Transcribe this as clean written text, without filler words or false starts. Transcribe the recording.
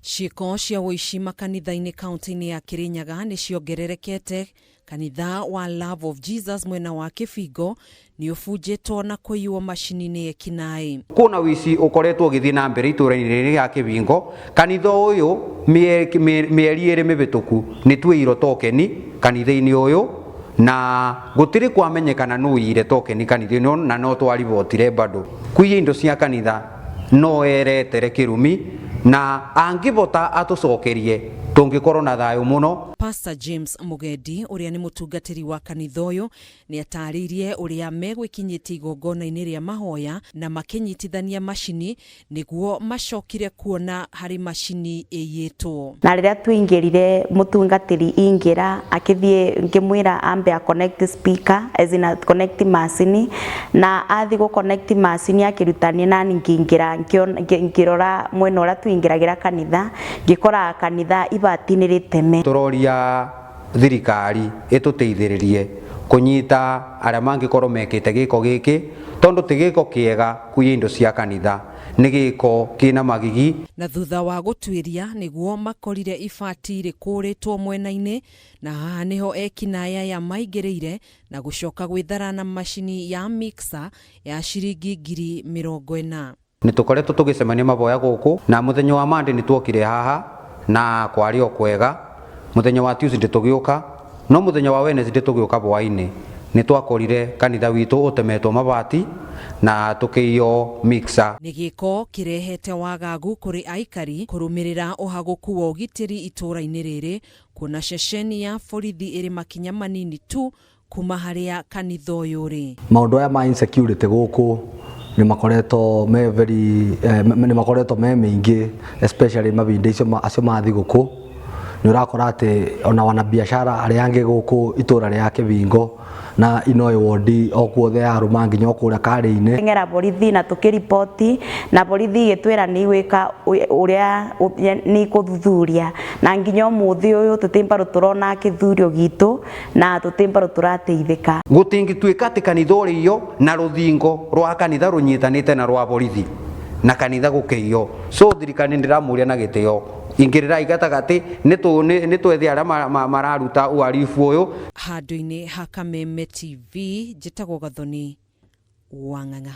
Ciĩko cia ũici makanitha-inĩ kaunti-inĩ ya Kirinyaga nĩ ciongererekete. Kanitha wa Love of Jesus mwena wa Kĩbingo nĩ ũbunjĩtwo na kũiywo macini nĩ ekinaĩ. Kwĩna ũici ũkoretwo ũgĩthiĩ na mbere itũra-inĩ rĩrĩ rĩa Kĩbingo. Kanitha ũyũ mĩeri ĩrĩ mĩhĩtũku nĩ tuĩirwo tokeni kanitha-inĩ ũyũ na gũtirĩ kwamenyekana nũ ũiyire tokeni kanitha-inĩ ũyũ na no twaribotire bado. Kũiya indo cia kanitha no eretere kĩrumi na angĩbota atũcokerie tũngĩkorwo na thayũ mũno. Pastor James Mũgendi ũrĩa nĩ mũtungatĩri wa kanitha ũyũ nĩatarĩirie ũrĩa megwĩkinyĩtie igongona-inĩ rĩa mahoya na makĩnyitithania macini nĩguo macokire kuona harĩ macini ĩiyĩtwo. Na rĩrĩa tũingĩrire mũtungatĩri ingĩra akĩthiĩ ngĩmwĩra ambe a connect speaker, as in a connect macini, na athiĩ gũ connect macini akĩrutania nani ngĩingĩra ngĩrora mwena ũrĩa tũingĩragĩra kanitha, ngĩkora kanitha ibati nĩ rĩteme. Tũroria thirikari ĩtũteithĩrĩrie kũnyita arĩa mangĩkorwo mekĩte gĩko gĩkĩ, tondũ ti gĩko kĩega kuiya indo cia kanitha, nĩ gĩko kĩna magigi. Na thutha wa gũtuĩria nĩguo makorire ibati rĩkũrĩtwo mwena-inĩ, na haha nĩho ekinaĩ aya maingĩrĩire na gũcoka gwĩthara na macini ya mixer ya ciringi 40,000. Nĩ tũkoretwo tũgĩcemania maboya gũkũ, na mũthenya wa Monday nĩ tuokire haha na kwarĩ o kwega. Mũthenya wa Tuesday tũgĩũka, no mũthenya wa Wednesday tũgĩũka hwainĩ nĩ twakorire kanitha witũ ũtemetwo mabati na tũkĩiywo mixer. Nĩ gĩko kĩrehete wagagu kũrĩ aikari kũrũmĩrĩra ũhagũku wa ũgitĩri itũũra-inĩ rĩrĩ, kuona ceceni ya borithi ĩrĩ makinya manini tu kuma harĩa kanitha ũyũ ũrĩ. Maũndũ aya ma insecurity gũkũ nĩ makoretwo me very nĩ makoretwo me maingĩ, especially mahinda acio ma thigũkũ. Nĩ ũrakora atĩ ona wanabiacara arĩa angĩ gũkũ itũra rĩa Kĩbingo na Inoĩ ward o kuothe ya Rũma nginya o kũrĩa Karĩ-inĩ. Teng'era borithi na tũkĩriboti na borithi ĩgĩtwĩra nĩ igwĩka ũrĩa nĩ ikũthuthuria, na nginya ũmũthĩ ũyũ tũtĩ mbaru tũrona kĩthurio gitũ na tũtĩ mbaru tũrateithĩka. Gũtingĩtuĩka atĩ kanitha ũrĩio na rũthingo rwa kanitha rũnyitanĩte na rwa borithi na kanitha gũkĩiywo. So thirikari ndĩramũria na gĩtĩo, ingĩrĩrai gatagatĩ nĩ twethe arĩa mararuta uhalifu ũyũ. Handũ-inĩ ha Kameme TV, njĩtagwo Gathoni Wang'ang'a.